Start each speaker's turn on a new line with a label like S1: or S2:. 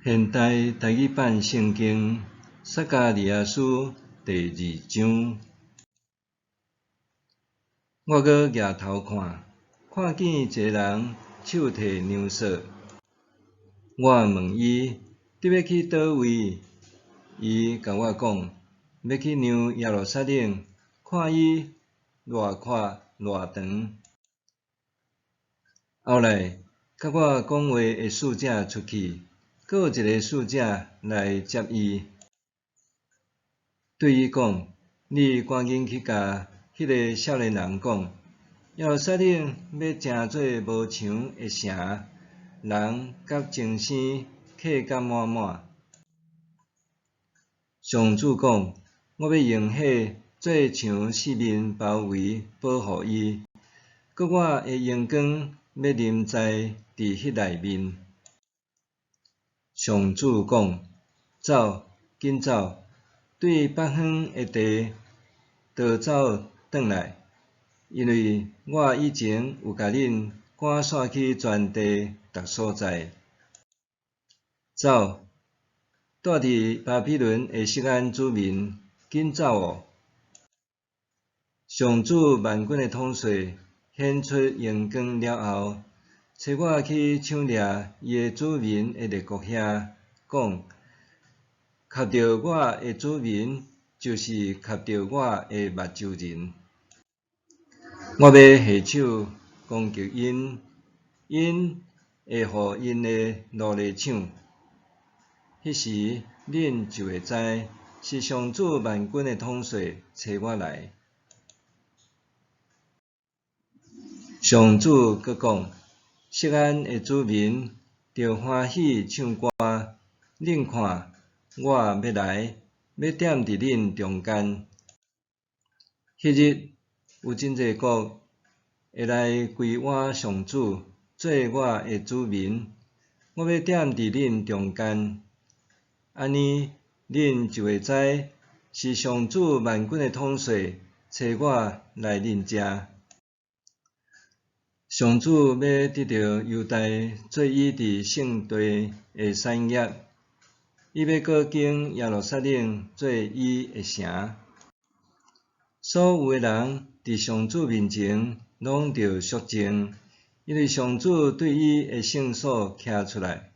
S1: 現代台語版聖經撒迦利亞書第二章。我閣舉頭看，看見一个人手提量索。我問伊：你欲去佗位？伊共我講：欲去量耶路撒冷，看伊偌闊偌長。後來，佮我講話的使者出去，閣有一个使者來接伊，對伊講：你趕緊去共彼个少年人講，耶路撒冷欲成做無牆的城，人佮精牲客甲滿滿。上主講：我欲用火做牆四面包圍保護伊，閣我的榮光欲臨在佇彼內面。上主講：走，緊走，對北方的地逃走轉來，因為我以前有共恁趕散去全地逐所在。走，住佇巴比倫的錫安子民，緊走哦！上主萬軍的統帥顯出榮光了後，差我去搶掠伊的子民的列國遐，講：磕著我的子民，就是磕著我的目睭仁。我欲下手攻擊𪜶，𪜶會予𪜶的奴隸搶。彼時，恁就會知是上主萬軍的統帥差我來。上主閣講：錫安的子民著歡喜唱歌，恁看，我欲來，欲踮佇恁中間。彼日，有真濟國會來歸我上主，做我的子民。我欲踮佇恁中間，按呢，恁就會知是上主萬軍的統帥差我來恁遮。上主欲得著猶大做伊佇聖地的產業，伊欲閣興耶路撒冷做伊的城。所有的人佇上主面前攏著肅靜，因為上主對伊的聖所徛出來。